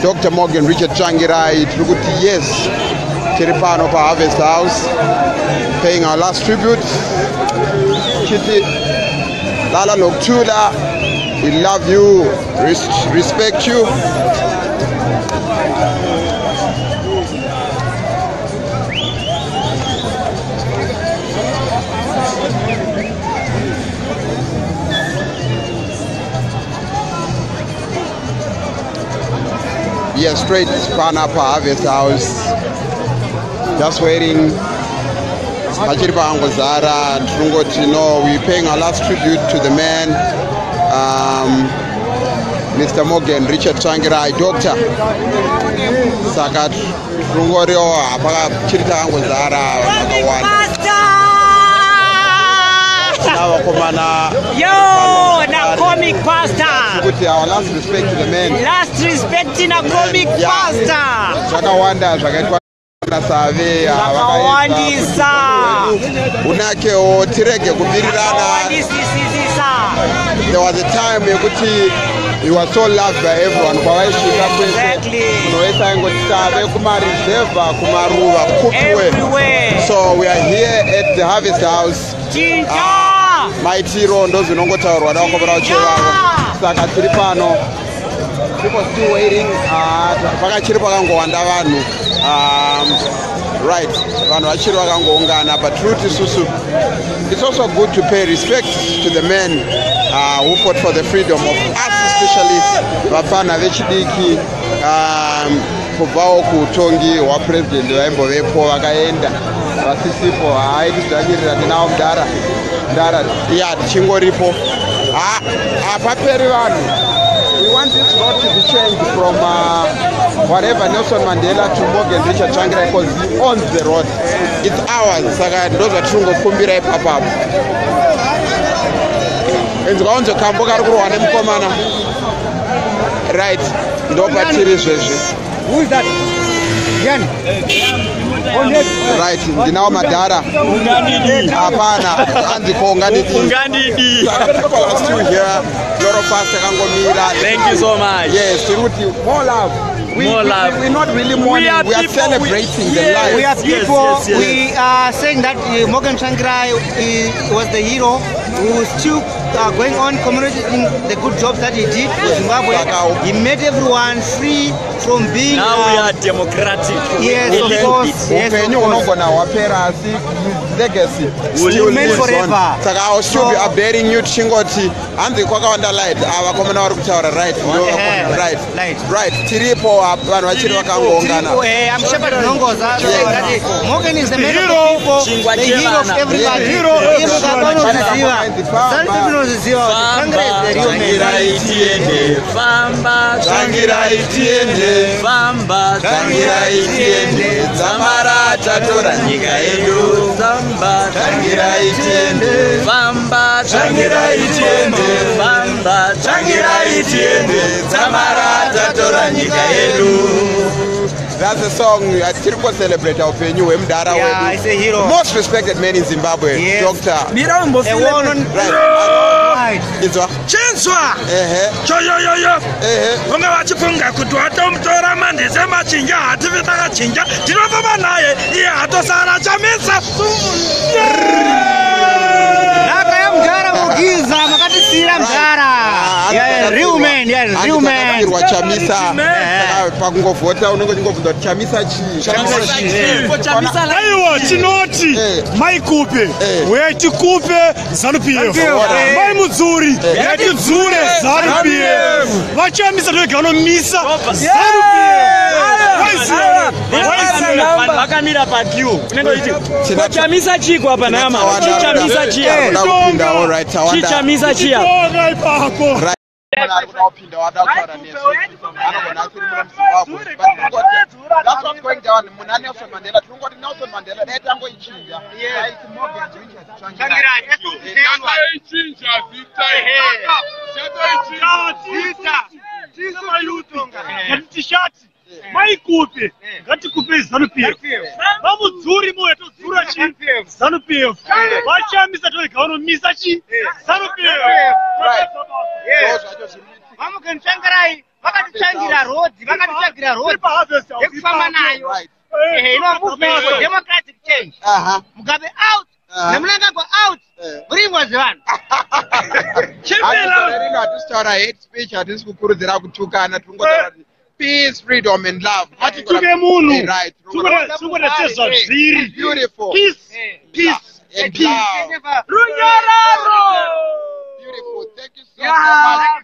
Dr. Morgan Richard Tsvangirai. Tiri kuti yes, tiri pano paHarvest House paying our last tribute. Chiti lala nokuthula, we love you, respect you. Yeah, straight panapa Harvest House, just waiting. Pachiri paangozara, tinongoti no, we paying our last tribute to the man, Mr. Morgan Richard Tsvangirai, doctor. Saka tinongoriwo pachiri takangozara vakawanda. Vakomana. Yo, na comic pastor. Kuti our last respect to the man. Last respect na comic pastor. Zvakawanda zvakaitwa nasave zvakawandisa. Unakewo tirege kubirirana. There was a time yekuti he was so loved by everyone. Kwavaisvika kwese munhu wese aingoti save kumareserva kumaruva kupiwe. So we are here at the Harvest House. Maitiro ndozvinongotaurwa navakomana vachevavo. Saka tiri pano, people still waiting. Pakachiri pakangowanda vanhu. Right, vanhu vachiri vakangoungana, but truth isusu, it's also good to pay respect to the men who fought for the freedom of us, especially vafana vechidiki, kubvawo kuutongi hwapurezidendi vaimbovepo vakaenda vasisipo. Haai tidzvanyirira ndinawo mudhara mudhara ya tichingoripo hapaperi vanhu. We want this road to be changed from whatever Nelson Mandela to Morgan Richard Tsvangirai, because he owns the road. It's ours. Saka ndo zvatinongokumbira ipapapo. Inzwa unzwe kambo kari kurwa nemukomana. Right, ndo patiri zvezvi. Who is that? Yan. Right, ndinawo madhara hapana hanzi ko ungandidi. Ungandidi. People are still here. Lot of us takangomira. Thank you so much. Yes, tiri kuti more love. More love. We're not really mourning. We are We are people, celebrating the yes. life. We are Yes, people. yes. We are saying that Morgan Tsvangirai was the hero who is still going on commemorating the good jobs that he did for Zimbabwe. He made everyone free from being. Now we are democratic. Yes, A of little course. bit. Yes, of Upenyu course. hunogona hwapera, asi his legacy Will still remain lives on. forever. Saka I will still be So- updating you. Tichingoti hanzi kwakawanda light, ava vakomana vari kutaura, right? Ndo right. Light. Right, tiripo, vanhu vachiri vakangoungana. Tiripo, I'm Shepherd Nongoza, saying that Morgan is the man of the people, Chingwa the hero of chevana. everybody. Hero. Iye mukapanozviziva. Zanu PF inozviziva kuti Tsvangirai is the real man. Tsvangirai tiende, famba. Tsvangirai tiende. Famba. Tsvangirai tiende, dzamara tatora nyika yedu. Famba. Tsvangirai tiende. Famba. Tsvangirai tiende. Famba. Tsvangirai tiende, dzamara tatora nyika yedu. That's a song. Tiri kucelebrate upenyu hwemudhara Yeah, wedu, he's a hero. most respected man in Zimbabwe. Yes. Doctor. Mira A umbofile. well-known Right. right. Inzwa. Chinzwa. Ehe. Choyoyoyo. Ehe. Vange vachifunga kuti watomutora mandise machinja, hatifi takachinja, tinofamba naye iye hatosara Chamisa. Nhaka yamudhara Mugiza makatisiyira mudhara. Ah, Yeah, real man, yeah, real man. Takafirwa Chamisa. Eh. Saka pakungovhota unenge uchingobvunza kuti Chamisa chii? Chamisa. Aiwa, tinoti Eh. Mai Kupe, Eh. uyai ZANU PF. Eh. Mai Mudzuri, yatidzure ZANU PF. VaChamisa toega vanomisa ZANU PF. Vanhu vakamira paqueue, unenge uchiti kochamisa chiko apa nhama, chichamisa chiya. Kuda kupinda, all right, tawanda. Chichamisa chiya. Tonga ipapo. Ari kuda kupinda, wada kutaura nesu, anogona asiri muno muZimbabwe. But that's what's going down muna Nelson Mandela. Tinongoti Nelson Mandela dai tangoichinja, taiti Morgan Richard Tsvangirai. Chatoichinja zita, chatoichinja. Ngatitishati Mai Kupe, ngatikupei ZANU PF. VaMudzuri moyo todzura chi ZANU PF. VaChamisa toega vanomisa chi ZANU PF. Right. Ndo zvacho zviri kuitika. VaMorgan Tsvangirai. Vakatitsvangira rodhi, vakatitsvagira rodhi Paharvest house yekufamba nayo. Right. Ino movement for democratic change. Mugabe out, neMnangagwa out, buringwa zvevanhu. Hatisi rino hatisi kutaura hate speech, hatisi kukurudzira kutukana, tiringotaura kuti peace, freedom and love. Hatituke munhu. Right. Tingoda sezvazviri. Beautiful. Peace, peace and peace. love. Runyararo. Beautiful. Thank you so, so much.